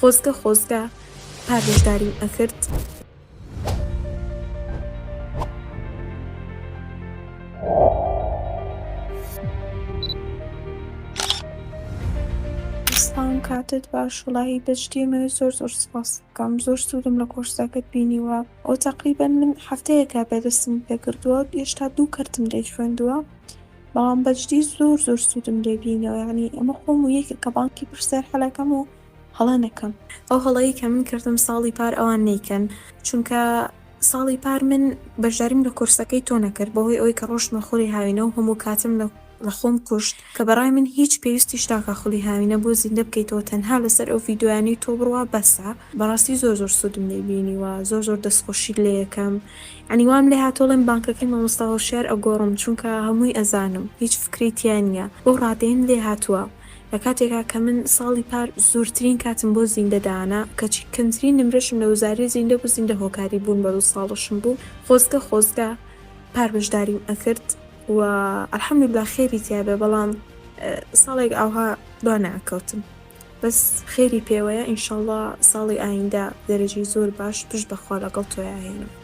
خۆزگە خۆزگە پار بەشداریم ئەکرد. سڵام کاتت باش وڵاهی بەجدی ئەمەوێت زۆر زۆر سوپاست بکەم زۆر سوودم لە کۆرسەکەت بینیوە ئەو تەقریبەن من هەفتەیەکە بێ دەستم پێکردووە هێشتا دوو کەرتم لێی خوێندووە بەڵام بەجدی زۆر زۆر سوودم لێ بینیوە یعنی ئەمە خۆم و یەکێک کە بانکی پرسیار حەلەکەم و هەڵە نەکەم. ئەو هەڵەی کە من کردم ساڵی پار ئەوان نەیکەن چونکە ساڵی پار من بەشداریم لە کۆرسەکەی تۆ نەکرد بەهۆی ئەوەی کە ڕۆشتمە خولی هاوینە و هەموو کاتم لە لە خۆم کوشت کە بەڕای من هیچ پێویستیش ناکا خولی هاوینە بۆ زیندە بکەیتەوە تەنها لەسەر ئەو ڤیدۆیانەی تۆ بڕوا بەسە بەڕاستی زۆر زۆر سوودم لێ بینیوە زۆر زۆر دەستخۆشیت لێ ئەکەم یانی وام لێ هاتووە ڵێم بانکەکەی مامۆستا هۆشیار ئەگۆڕم چونکە هەمووی ئەزانم هیچ فکرەی تیا نییە بەو ڕادەیەم لێ هاتووە لە کاتێکا کە من ساڵی پار زۆرترین کاتم بۆ زیندە دانا کەچی کەمترین نمرەشم لە وزاری زیندە بوو زیندە هۆکاری بوون بە دوو ساڵەشم بوو خۆزگە خۆزگە پار بەشداریم ئەکرد و الحمدللە خێری تیابێ بەڵام ساڵێک ئاوها دوا نەئەکەوتم بەس خێری پێوەیە ان شاءاللە ساڵی ئایندە دەرەجەی زۆر باش پشت بەخوا لەگەڵ تۆیا ئەهێنم.